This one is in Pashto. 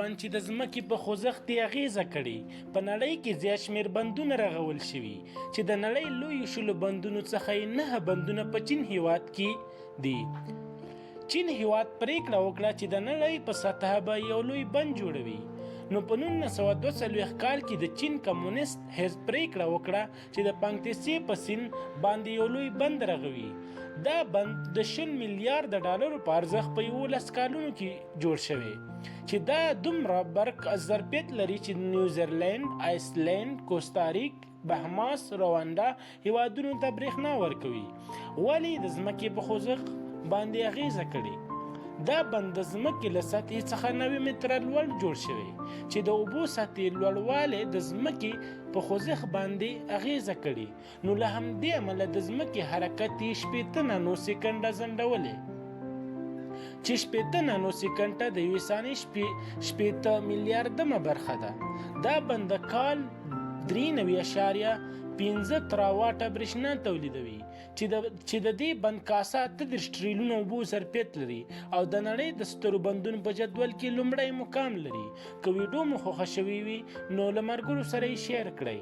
بند چې د ځمکې په خوځښت یې اغېزه کړې. په نړۍ کې زیات شمېر بندونه رغول شوي چې د نړۍ لویو 20 بندونو څخه یې 9 بندونه په چین هیواد کې دي. چین هیواد پریکړه وکړه چې د نړۍ په سطح به یو لوی بند جوړوي. نو په 1942 کال کې د چین کمونست حزب پریکړه وکړه چې د پانګتیسې په سیند باندې یو لوی بند رغوي. دا بند د 20 میلیارډ ډالرو په ارزښت په 11 کالونو کې جوړ شوی چې دا دومره برق ظرفیت لري چې نیوزیلند، آیسلند، کوستاریک، بهماس، روانډا هیوادونو ته برېښنا ورکوي. ولې د ځمکې په خوځښت باندې اغیزه کړې؟ دا بند د ځمکې له سطحې څخه 90 متره لوړ جوړ شوی چې د اوبو سطحې لوړوالی د ځمکې په خوځښت باندې اغیزه کړې، نو له همدې امله د ځمکې حرکت یې 60 نانو سیکنډه ځنډولی چې 60 نانو سیکنډه د یوې ثانیې 60 میلیاردمه برخه ده. دا بند د کال 93.5 تراواټه برېښنا تولیدوي چې د دې بند کاسه 38 ټریلیونه اوبو ظرفیت لري او د نړۍ د سترو بندونو په جدول کې لومړی مقام لري. که ویډیو مو خوښه شوې وي نو له ملګرو سره یې share کړئ.